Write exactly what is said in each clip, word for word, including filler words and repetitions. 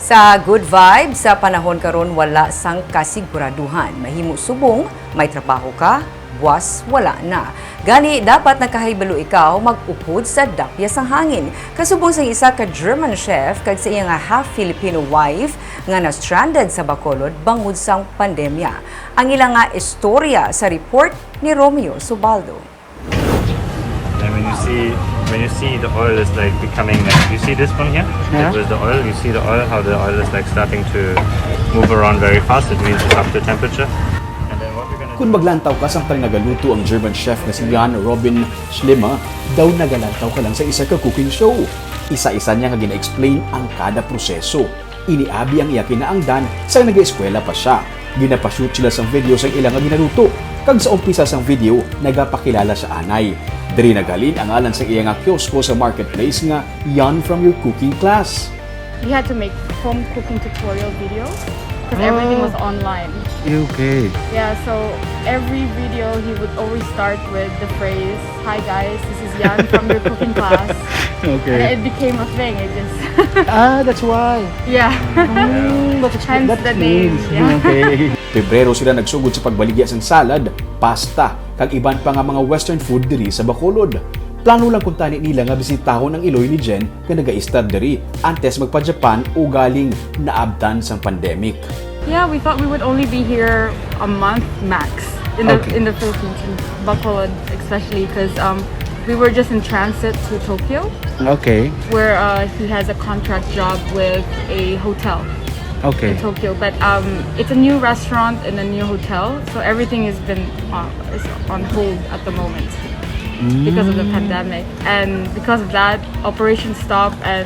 Sa good vibes, sa panahon karon wala sang kasiguraduhan. Mahimo subong, may trabaho ka, buwas wala na. Gani, dapat nakahibalo ikaw mag-upod sa dapya sang hangin. Kasubong sang isa ka German chef kag sa iya nga half Filipino wife nga na-stranded sa Bacolod bangod sang pandemya. Ang ila nga istorya sa report ni Romeo Subaldo. And when you see when you see the oil is like becoming like, you see this one here? Yeah. It was the oil. You see the oil, how the oil is like starting to move around very fast. It means it's up to temperature. And then what we're gonna Kung maglantaw ka samtang nagaluto ang German chef nga si Jan Robin Schlimmer, daw nagalantaw ka lang sa isa ka cooking show. Isa-isa niya nga gina-explain ang kada proseso. Ini abi ang iya kinaangdan sang nag-eskwela pa siya. Ginapashoot sila sang video sang ila nga ginaluto, kag sa umpisa sang video, nagapakilala siya anay. Diri naghalin ang ngalan sang iya nga kiosko sa marketplace nga Jan from your cooking class. We had to make home cooking tutorial videos because everything was online. Okay. Yeah, so every video he would always start with the phrase, "Hi guys, this is Jan from your cooking class." And Okay. it became a thing. It just, Ah, that's why. Yeah. Mm, that explains Hence that the name, explains. Yeah. Okay. Pebrero sila nagsugod sa pagbaligya sang salad, pasta, kag iban pa nga mga western food diri sa Bacolod. Plano lang kuntani nila nga bisitahon ang iloy ni Jen nga naga-stay diri antes magpa-Japan ugaling naabtan sang pandemic. Yeah, we thought we would only be here a month max in the Okay. in the Philippines, in Bacolod especially, because um, we were just in transit to Tokyo, Okay. where uh, he has a contract job with a hotel Okay. in Tokyo. But um, it's a new restaurant and a new hotel, so everything has been uh, is on hold at the moment because of the pandemic, and because of that, operations stop, and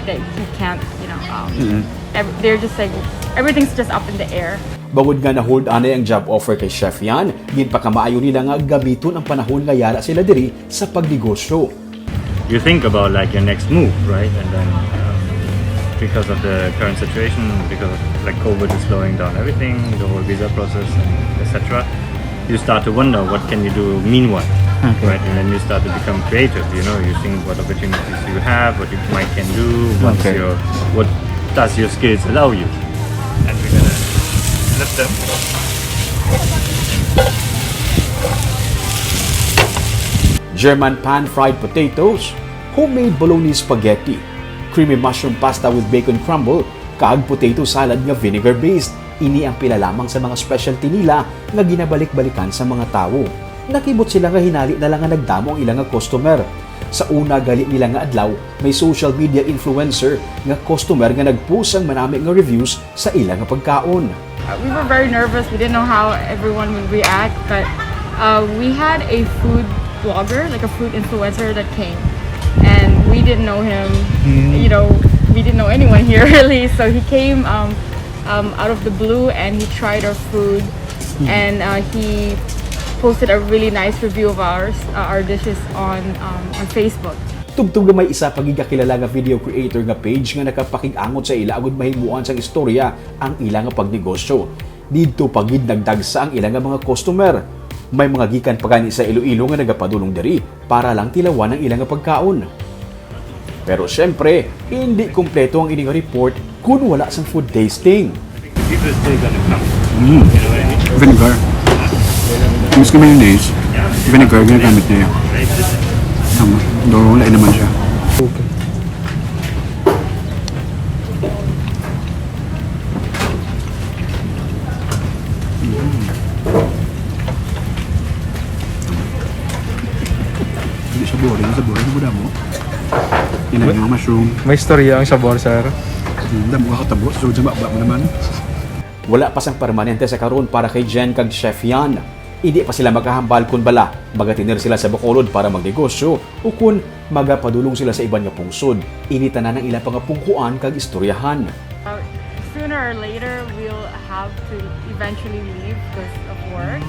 they, he can't, you know, um, Mm. ev- they're just like, everything's just up in the air. Bangod nga na-hold anay ang job offer kay Chef Yan, ginpakamaayo nila nga gamiton ang panahon nga yara sila diri sa pagnegosyo. You think about like your next move, right? And then um, because of the current situation, because of, like, COVID is slowing down everything, the whole visa process, and et cetera. You start to wonder what can you do meanwhile, Okay. Right? And then you start to become creative. You know, you think what opportunities you have, what you might can do, what Okay. is your what does your skills allow you? And we're gonna lift them. German pan-fried potatoes, homemade bolognese spaghetti, creamy mushroom pasta with bacon crumble, kag potato salad nga vinegar-based. Ini ang pila lamang sa mga specialty nila nga ginabalik-balikan sa mga tawo. Nakibot sila nga hinali na lang nga nagdamo ang ila nga customer. Sa una gali nila nga adlaw, may social media influencer nga customer nga nag-post sang manami nga reviews sa ila nga pagkaon. Uh, we were very nervous. We didn't know how everyone would react, but uh, we had a food blogger, like a food influencer, that came, and we didn't know him. You know, we didn't know anyone here really. So he came um, um, out of the blue, and he tried our food, and uh, he posted a really nice review of ours, uh, our dishes on um, on Facebook. Tubtob nga may isa pa gid kakilala nga video creator nga page nga nakapakig-angot sa ila agud mahimuan sang istorya ang ila nga pagnegosyo. Didto pa gid nagdagsa ang ila nga mga customer. May mga gikan pa gani sa Iloilo nga nagapadulong diri para lang tilawan ang ila nga pagkaon. Pero siyempre, hindi kompleto ang ini nga report kun wala sang food tasting. People are still gonna come. Mm. Vinegar. Miski mayonnaise, vinegar ginagamit niya. Tama. Though wala naman siya. Okay. Hindi siya boring. Sa boring mo damo. Yan ang mga mushroom. May istorya ang sabor, sir. Hmm, damo ka katabo. So, dyan ba mo naman? Wala pa sang permanente sa karon para kay Jen kag Chef Yan. Hindi pa sila makahambal kun bala magatener sila sa Bacolod para magnegosyo o kun magapadulong sila sa iban nga pungsod. Ini tanan ang ila pangapungkuan kag istoryahan. Uh, sooner or later, we'll have to eventually leave because of work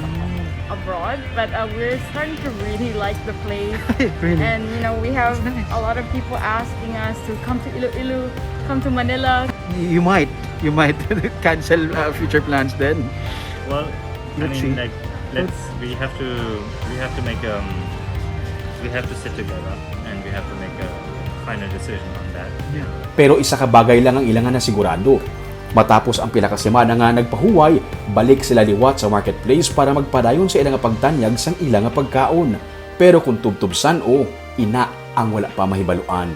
abroad. But uh, we're starting to really like the place. Really? And, you know, we have It's nice. A lot of people asking us to come to Iloilo, come to Manila. You might, you might cancel uh, future plans then. Well, I Let's mean, see. Like, let's we have to we have to make um we have to sit together and we have to make a final decision on Pero isa ka bagay lang ang ila nga nasigurado. Matapos ang pila ka semana nga nagpahuway, balik sila liwat sa marketplace para magpadayon sa ila nga pagtanyag sang ila nga pagkaon. Pero kung tubtob san-o, ina ang wala pa mahibaluan.